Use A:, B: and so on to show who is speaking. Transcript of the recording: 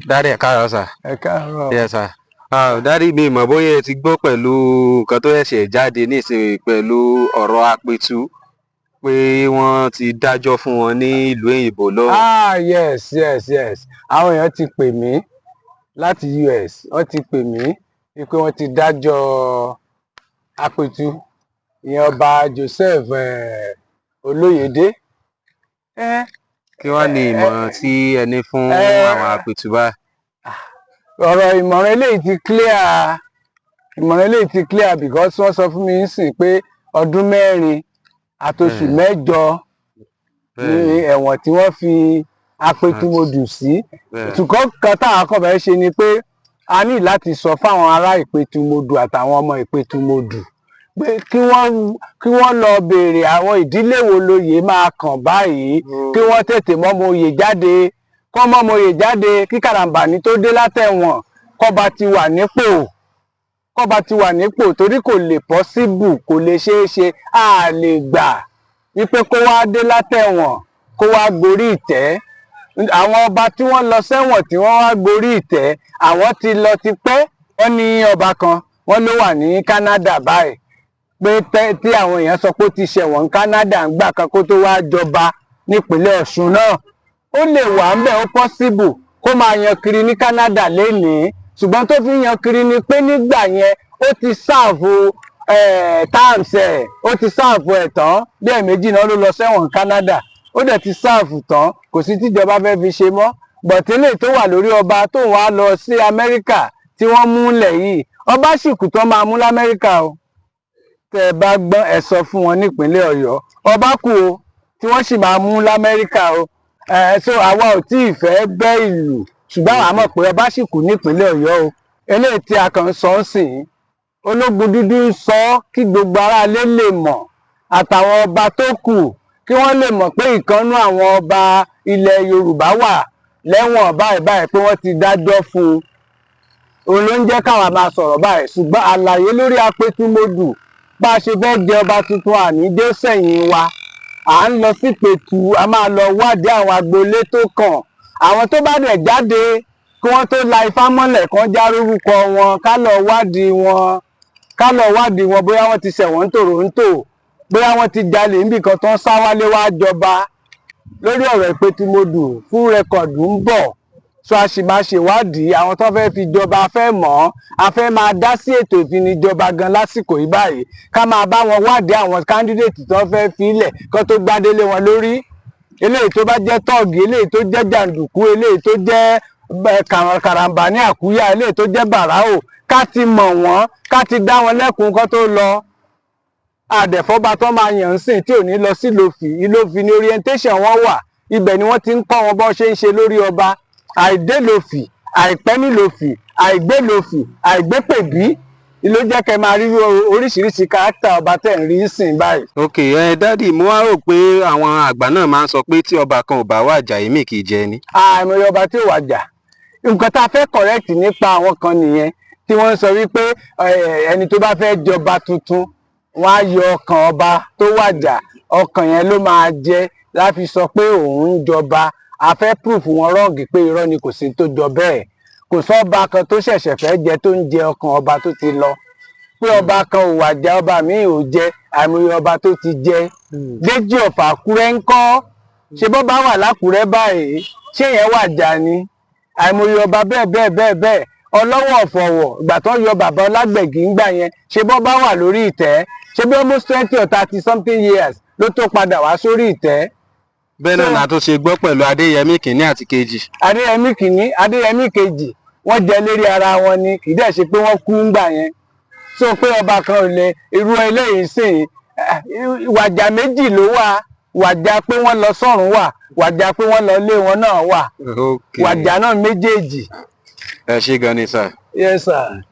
A: Daddy, ẹ káàárọ̀ sir.
B: Ẹ káàárọ̀.
A: Yes sir. Ah, Daddy, mi mọ̀ bóyá ẹ ti gbọ́ pẹ̀lú nǹkan tó ṣẹ̀ṣẹ̀ jáde nísìnyí pẹ̀lú ọ̀rọ̀ Apẹ̀tù, pé wọ́n ti dájọ́ fún wọn ní ìlú òyìnbó lọ́hùn.
B: Ah, yes, àwọn èèyàn ti pè mí láti US. Wọ́n ti pè mí wípé wọ́n ti dájọ́ Apẹ̀tù, ìyẹn Ọba Joseph Olóyèdé.
A: Kí wàá ní ìmọ̀ràn tí ẹ ní fún àwọn Apẹ̀tù báyìí?
B: Ọ̀rọ̀ ìmọ̀ràn eléyìí ti clear. Ìmọ̀ràn eléyìí ti clear because wọ́n sọ fún mi nísìn pé ọdún 4 àtoṣù 8 ní ẹ̀wọ̀n tí wọ́n fi Apẹ̀tùmọdù sí. Ṣùgbọ́n kan táwọn kan fẹ́ ṣe ni pé a ní láti sọ fáwọn ará Ìpẹ̀tùmọdù àtàwọn ọmọ Ìpẹ̀tùmọdù pé kí wọ́n lọ béèrè àwọn ìdílé wo lóye máa kàn báyìí, kí wọ́n tètè mọ́mọ oyè jáde, kọ́ mọ́mọ oyè jáde, kí Kàràǹbàní tó dé látẹ̀wọ̀n, kọ́ba ti wà nípò, kọ́ba ti wà nípò, torí kò lè possible, kò lè ṣeé ṣe. A lè gbà wípé kó wá dé látẹ̀wọ̀n, kó wá gorí ìtẹ́. Àwọn ọba tí wọ́n lọ sẹ́wọ̀n, tí wọ́n wá gorí ìtẹ́, àwọn ti lọ tipẹ́. Wọ́n ní ọba kan, wọ́n ló wà ní Canada báyìí, pé tí àwọn èèyàn sọ pé ó ti ṣẹ̀wọ̀n ní Canada ńgbà kan kó tó wá jọba nípínlẹ̀ Ọ̀ṣun náà. Ó lè wà ńbẹ̀, ó possible kó máa yan kiri ní Canada lénìí, ṣùgbọ́n tó fi yan kiri ni pé nígbà yẹn, ó ti serve terms ẹ̀, ó ti serve ẹ̀ tán. Bí ẹ̀ẹ̀mejì náà ló lọ sẹ́wọ̀n Canada, ó dẹ̀ ti serve tán, kò sí tíjọba fẹ́ fi ṣe mọ́. But eléyìí tó wà lórí ọba tó wá lọ sí Amẹ́ríkà tí wọ́n mú lẹ̀ yìí, ọba sì kù tó máa mú lamẹ́ríkà o. Tẹ́ ẹ bá gbọ́n, ẹ sọ fún wọn nípínlẹ̀ Ọ̀yọ́, ọba kù o tí wọ́n sì máa mú lamẹ́ríkà o. Ẹ so àwa ò tí ì fẹ́ bẹ́ ìlú, ṣùgbọ́n àwa mọ̀ pé ọba sì kù nípínlẹ̀ Ọ̀yọ́ o. Eléyìí tí a kàn ń sọ ń sìn, Ológun Dúdú ń sọ kí gbogbo aráalé lè mọ̀, àtàwọn ọba tó kù, kí wọ́n lè mọ̀ pé ìkànnú àwọn ọba ilẹ̀ Yorùbá wà lẹ́wọ̀n báyìí báyìí, pé wọ́n ti dájọ́ fún un. Òun ló ń jẹ́ káwa máa sọ̀rọ̀ báyìí. Ṣùgbọ́n àlàyé lórí Apẹ̀tùmọdù, bá a ṣe fẹ́ jẹ ọba tuntun, àní dé sẹ́yìn wa, à ń lọ sí Pẹ̀tù, a máa lọ wádìí àwọn agboolé tó kàn. Àwọn tó bá dẹ̀ jáde, kí wọ́n tó la ifá mọ́lẹ̀, kán já lórúkọ wọn, ká lọ wádìí wọn, ká lọ wádìí wọn, bóyá wọ́n ti ṣẹ̀wọ̀n ní Toronto, bóyá wọ́n ti jalè níbìkan tó ń sá wálé wá jọba. Lórí ọ̀rọ̀ Ìpẹ̀tùmọdù, fún record ń bọ̀, so a sì máa ṣèwádìí àwọn tó fẹ́ fi jọba. A fẹ́ mọ̀ ọ́, a fẹ́ máa dá sí ètò ìfinijọba gan lásìkò yìí báyìí, ká máa bá wọn wádìí àwọn candidate tó fẹ́ filẹ̀ kó tó gbádélé wọn lórí. Eléyìí tó bá jẹ́ tọ́ọ̀gì, eléyìí tó jẹ́ jàǹdùkú, eléyìí tó jẹ́ karambà ní àkúyà, eléyìí tó jẹ́ bàráò, ká ti mọ̀ wọ́n, ká ti dá wọn lẹ́kun kó tó lọ. Àdẹ̀fọ́ba tó máa yàn ń sìn tí ò ní lọ sí Ìlòfì. Ìlòfì ní orientation wọn wà, ibẹ̀ ni wọ́n ti ń kọ́ wọn bọ́ ṣe ń ṣe lórí ọba. Àìdélòfì, àìpẹ́ nílòfì, àìgbélòfì, àìgbépèbí ló jẹ́ kẹ́ máa rí oríṣiríṣi character ọba tẹ̀ ń rí sìn báyìí.
A: Ok, ẹ Daddy, mo wá rò pé àwọn àgbà náà máa ń sọ pé tí ọba kan ò bá wàjà, èmi kì í jẹ ni.
B: Àìmọye ọba tí ò wàjà. Nǹkan tá a fẹ́ correct nípa àwọn kan nìyẹn tí wọ́n ń sọ wípé ẹni tó bá fẹ́ jọba tuntun, wọ́n á yọ ọkàn ọba tó wàjà, ọkàn yẹn ló máa jẹ láfi sọ pé òun ń jọba. A fẹ́ proof wọn wrong pé irọ́ ni, kò sí tó jọ bẹ́ẹ̀. Kò sọ́ba kan tó ṣẹ̀ṣẹ̀ fẹ́ jẹ tó ń jẹ ọkàn ọba tó ti lọ. Pé ọba kan ò wàjà, ọba míì ò jẹ, àìmọye ọba tó ti jẹ. Déjì of Àkúrẹ́ ńkọ́? Ṣe bọ́ bá wà lákùrẹ́ báyìí, ṣé yẹn wàjà ni? Àìmọye ọba bẹ́ẹ̀ bẹ́ẹ̀ bẹ́ẹ̀ bẹ́ẹ̀. Ọlọ́wọ̀ ọ̀fọ̀wọ̀, ìgbà tó ń yọ bàbá Ọlágbẹ̀gì ńgbà yẹn, ṣe bọ́ bá wà lórí ìtẹ́, ṣe bí almost 20 or 30 something years ló tó padà wá sórí ìtẹ́.
A: Bẹ́ẹ̀ náà la tó ṣe gbọ́ pẹ̀lú Adéyẹmí kìíní àti kejì.
B: Adéyẹmí kìíní, Adéyẹmí kejì, wọ́n jẹ lérí ara wọn ni, kì í dẹ̀ ṣe pé wọ́n kú ńgbà yẹn. So pé ọba kan ò lè irú eléyìí sìn, wàjà méjì ló wà: wàjà pé wọ́n lọ sọ́run wà, wàjà pé wọ́n lọ lé wọn náà wà. Wàjà náà méjèèjì.
A: Ẹ ṣé gan ni sir.
B: Yes sir.